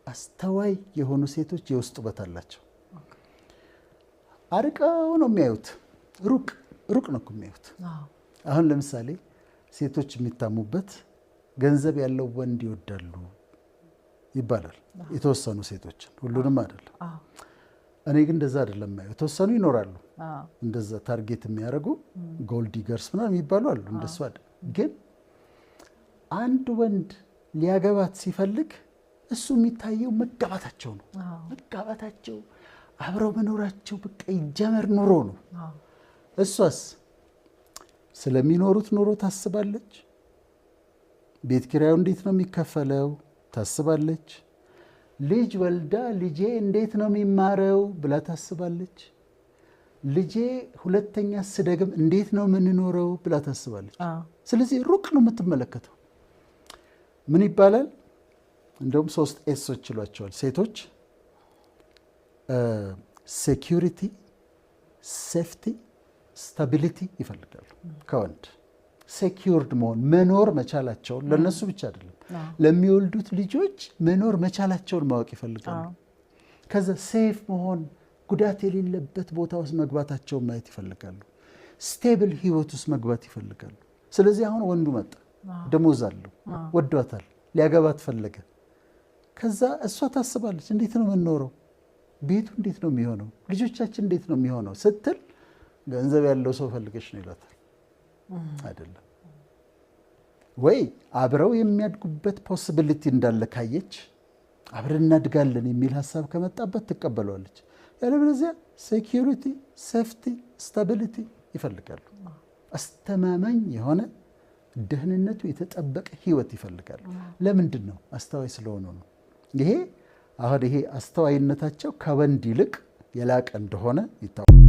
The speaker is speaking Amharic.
አስተዋይ የሆኑ ሴቶች የውስጥ ውበት አላቸው። አርቀው ነው የሚያዩት። ሩቅ ሩቅ ነው እኮ የሚያዩት። አሁን ለምሳሌ ሴቶች የሚታሙበት ገንዘብ ያለው ወንድ ይወዳሉ ይባላል። የተወሰኑ ሴቶችን፣ ሁሉንም አይደለም። እኔ ግን እንደዛ አይደለም የማየው። የተወሰኑ ይኖራሉ እንደዛ target የሚያደርጉ፣ gold diggers ምናምን የሚባሉ አሉ። እንደሱ አይደል። ግን አንድ ወንድ ሊያገባት ሲፈልግ እሱ የሚታየው መጋባታቸው ነው። መጋባታቸው፣ አብረው መኖራቸው፣ በቃ ይጀመር ኑሮ ነው። እሷስ ስለሚኖሩት ኑሮ ታስባለች። ቤት ኪራዩ እንዴት ነው የሚከፈለው ታስባለች። ልጅ ወልዳ ልጄ እንዴት ነው የሚማረው ብላ ታስባለች። ልጄ ሁለተኛ ስደግም እንዴት ነው የምንኖረው ብላ ታስባለች። ስለዚህ ሩቅ ነው የምትመለከተው። ምን ይባላል? እንደውም ሶስት S ኦች ይሏቸዋል ሴቶች፦ security፣ safety፣ stability ይፈልጋሉ ከወንድ። Secured መሆን፣ መኖር መቻላቸውን፣ ለእነሱ ብቻ አይደለም፣ ለሚወልዱት ልጆች መኖር መቻላቸውን ማወቅ ይፈልጋሉ። ከዛ safe መሆን፣ ጉዳት የሌለበት ቦታ ውስጥ መግባታቸውን ማየት ይፈልጋሉ። Stable ህይወት ውስጥ መግባት ይፈልጋሉ። ስለዚህ አሁን ወንዱ መጣ፣ ደሞዝ አለው፣ ወዷታል፣ ሊያገባት ፈለገ። ከዛ እሷ ታስባለች፣ እንዴት ነው የምንኖረው? ቤቱ እንዴት ነው የሚሆነው? ልጆቻችን እንዴት ነው የሚሆነው ስትል ገንዘብ ያለው ሰው ፈልገሽ ነው ይላታል። አይደለም ወይ? አብረው የሚያድጉበት possibility እንዳለ ካየች፣ አብረን እናድጋለን የሚል ሀሳብ ከመጣበት ትቀበለዋለች። ያለበለዚያ security፣ safety፣ stability ይፈልጋሉ። አስተማማኝ የሆነ፣ ደህንነቱ የተጠበቀ ህይወት ይፈልጋሉ። ለምንድን ነው? አስተዋይ ስለሆኑ ነው። ይሄ አሁን ይሄ አስተዋይነታቸው ከወንድ ይልቅ የላቀ እንደሆነ ይታወቃል።